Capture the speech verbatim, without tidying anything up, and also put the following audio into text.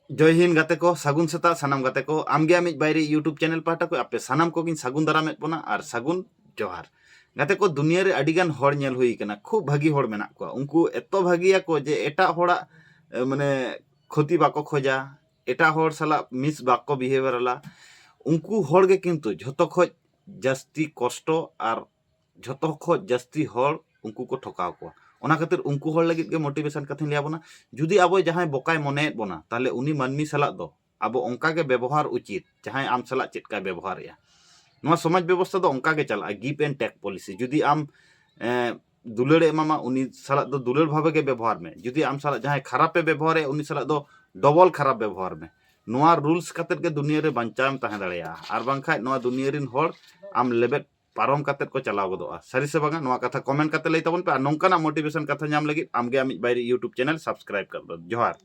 ᱡᱚᱭ ᱦᱤᱱᱫ ᱜᱟᱛᱮ ᱠᱚ, ᱥᱟᱹᱜᱩᱱ ᱥᱮᱛᱟᱜ ᱥᱟᱱᱟᱢ ᱜᱟᱛᱮ ᱠᱚ᱾ ᱟᱢᱜᱮ ᱟᱢᱤᱡ ᱵᱟᱭᱨᱤ YouTube ᱪᱮᱱᱮᱞ ᱯᱟᱦᱴᱟ ᱠᱷᱚᱱ ᱟᱯᱮ ᱥᱟᱱᱟᱢ ᱠᱚᱜᱮᱧ ᱥᱟᱹᱜᱩᱱ ᱫᱟᱨᱟᱢᱮᱫ ᱵᱚᱱᱟ ᱟᱨ ᱥᱟᱹᱜᱩᱱ ᱡᱚᱦᱟᱨ᱾ ᱜᱟᱛᱮ ᱠᱚ, ᱫᱩᱱᱤᱭᱟᱹ ᱨᱮ ᱟᱹᱰᱤ ᱜᱟᱱ ᱦᱚᱲ ᱧᱮᱞ ᱦᱩᱭ ᱟᱠᱟᱱᱟ, ᱠᱷᱩᱵ ᱵᱷᱟᱹᱜᱤ ᱦᱚᱲ ᱢᱮᱱᱟᱜ ᱠᱚᱣᱟ, ᱩᱱᱠᱩ ᱮᱛᱚ ᱵᱷᱟᱹᱜᱤᱭᱟᱠᱚ ᱡᱮ ᱮᱴᱟᱜ ᱦᱚᱲᱟᱜ ᱮ, ᱢᱟᱱᱮ ᱠᱷᱚᱛᱤ ᱵᱟᱠᱚ ᱠᱷᱚᱡᱟ, ᱮᱴᱟᱜ ᱦᱚᱲ ᱥᱟᱞᱟᱜ ᱢᱤᱥ ᱵᱟᱠᱚ ᱵᱤᱦᱮᱵᱷᱟᱨᱟᱞᱟ᱾ ᱩᱱᱠᱩ ᱦᱚᱲ ᱜᱮ ᱠᱤᱱᱛᱩ ᱡᱷᱚᱛᱚ ᱠᱷᱚᱡ ᱡᱟᱹᱥᱛᱤ ᱠᱚᱥᱴᱚ ᱟᱨ ᱡᱷᱚᱛᱚ ᱠᱷᱚᱡ ᱡᱟᱹᱥᱛᱤ ᱦᱚᱲ ᱩᱱᱠᱩ ᱠᱚ ᱴᱷᱚᱠᱟᱣ ᱠᱚᱣᱟ᱾ ᱚᱱᱟ ᱠᱷᱟᱹᱛᱤᱨ ᱩᱱᱠᱩ ᱦᱚᱲ ᱞᱟᱹᱜᱤᱫ ᱜᱮ ᱢᱳᱴᱤᱵᱷᱮᱥᱚᱱ ᱠᱟᱛᱷᱟᱧ ᱞᱟᱹᱭ ᱟᱵᱚᱱᱟ᱾ ᱡᱩᱫᱤ ᱟᱵᱚ ᱡᱟᱦᱟᱸᱭ ᱵᱚᱠᱟᱭ ᱢᱚᱱᱮᱭᱮᱫ ᱵᱚᱱᱟ, ᱛᱟᱦᱞᱮ ᱩᱱᱤ ᱢᱟᱹᱱᱢᱤ ᱥᱟᱞᱟᱜ ᱫᱚ ᱟᱵᱚ ᱚᱱᱠᱟ ᱜᱮ ᱵᱮᱵᱚᱦᱟᱨ ᱩᱪᱤᱛ, ᱡᱟᱦᱟᱸᱭ ᱟᱢ ᱥᱟᱞᱟᱜ ᱪᱮᱫ ᱞᱮᱠᱟᱭ ᱵᱮᱵᱚᱦᱟᱨᱮᱜᱼᱟ᱾ ᱱᱚᱣᱟ ᱥᱚᱢᱟᱡᱽ ᱵᱮᱵᱚᱥᱛᱷᱟ ᱫᱚ ᱚᱱᱠᱟ ᱜᱮ ᱪᱟᱞᱟᱜᱼᱟ, give and take policy᱾ ᱡᱩᱫᱤ ᱟᱢ ᱮ, ᱫᱩᱞᱟᱹᱲᱮ ᱮᱢᱟᱢᱟ, ᱩᱱᱤ ᱥᱟᱞᱟᱜ ᱫᱚ ᱫᱩᱞᱟᱹᱲ ᱵᱷᱟᱵᱮ ᱜᱮ ᱵᱮᱵᱚᱦᱟᱨ ᱢᱮ᱾ ᱡᱩᱫᱤ ᱟᱢ ᱥᱟᱞᱟᱜ ᱡᱟᱦᱟᱸᱭ ᱠᱷᱟᱨᱟᱯᱮ ᱵᱮᱵᱚᱦᱟᱨᱮᱜᱼᱟ, ᱩᱱᱤ ᱥᱟᱞᱟᱜ ᱫᱚ ᱰᱚᱵᱚᱞ ᱠᱷᱟᱨᱟᱯ ᱵᱮᱵᱚᱦᱟᱨ ᱢᱮ᱾ ᱱᱚᱣᱟ ᱨᱩᱞᱥ ᱠᱟᱛᱮᱫ ᱜᱮ ᱫᱩᱱᱤᱭᱟᱹ ᱨᱮ ᱵᱟᱧᱪᱟᱣ ᱮᱢ ᱛᱟᱦᱮᱸ ᱫᱟᱲᱮᱭᱟᱜᱼᱟ, ᱟᱨ ᱵᱟᱝᱠᱷᱟᱡ ᱱᱚᱣᱟ ᱫᱩᱱᱤᱭᱟᱹ ᱨᱤᱱ ᱦᱚᱲ ᱟᱢ ᱞᱮᱵᱮᱫ ᱯᱟᱨᱚᱢ ᱠᱟᱛᱮᱫ ᱠᱚ ᱪᱟᱞᱟᱣ ᱜᱚᱫᱚᱜᱼᱟ᱾ ᱥᱟᱹᱨᱤ ᱥᱮ ᱵᱟᱝᱟ, ᱱᱚᱣᱟ ᱠᱟᱛᱷᱟ ᱠᱚᱢᱮᱱᱴ ᱠᱟᱛᱮ ᱞᱟᱹᱭ ᱛᱟᱵᱚᱱ ᱯᱮ᱾ ᱟᱨ ᱱᱚᱝᱠᱟᱱᱟᱜ ᱢᱳᱴᱤᱵᱷᱮᱥᱚᱱ ᱠᱟᱛᱷᱟ ᱧᱟᱢ ᱞᱟᱹᱜᱤᱫ ᱟᱢᱜᱮ ᱟᱢᱤᱡ ᱵᱟᱭᱨᱤ YouTube ᱪᱮᱱᱮᱞ ᱥᱟᱵᱥᱠᱨᱟᱭᱤᱵ ᱠᱟᱜ ᱢᱮ᱾ ᱡᱚᱦᱟᱨ᱾